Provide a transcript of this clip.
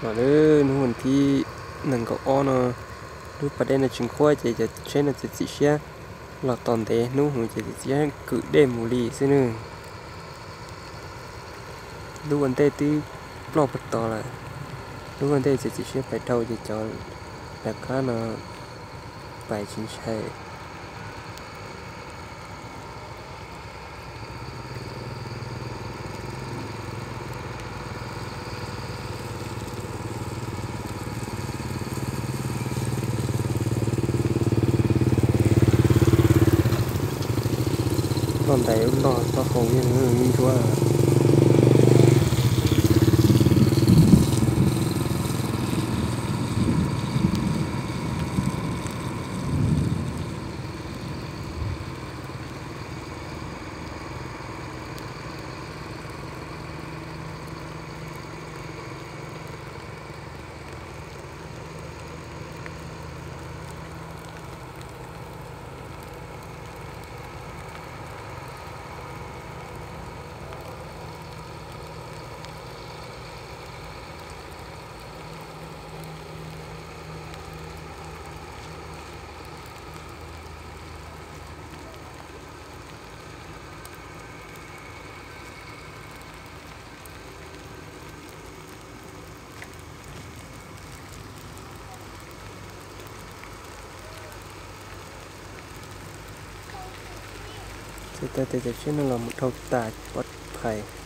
Los lawm, hnub vas thib nees nkaum ob no, lub pas dej no tsis nqhuab ces cov tsheb no txiav txim siab los tos ntev, hnub hmoov ces txiav txim siab kwm dej mus li xwb nawb. Lub ua ntej twb ploj puag tod lawm, lub ua ntej txiav txim siab pais dhau ces cov lawv qab no pais tsis ntshai. Loj ntais loj tau hau yeej ntsuab. Txhais tau tias cov tsheb no los mus dhau tas pov phais.